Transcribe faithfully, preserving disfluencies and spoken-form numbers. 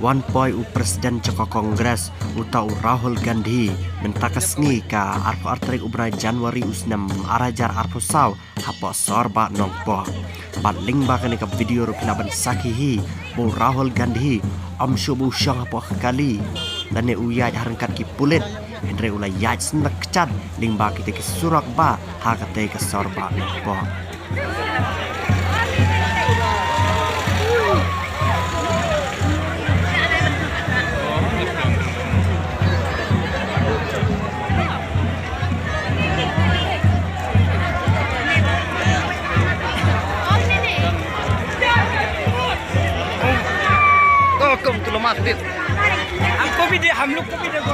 Wan poi u President jong ka Congress, uta u Rahul Gandhi, mynta ka sngi ka arphew ar tarik u bnai January u snem ar hajar arphew saw, hapoh Sorbah Nongpoh. Bad lyngba kane ka video ruh phi lah ban sakhi hi, ba u Rahul Gandhi, ym shuh ba u shong hapoh ka kali, lane u ïaid ha ryngkat ki pulit, hynrei u la ïaid sngewlem kjat, lyngba kita ki surok bah, ha katei ka Sorbah Nongpoh. तो कम तुलो मार दे। हमको भी दे, हम लोग को भी दे दो।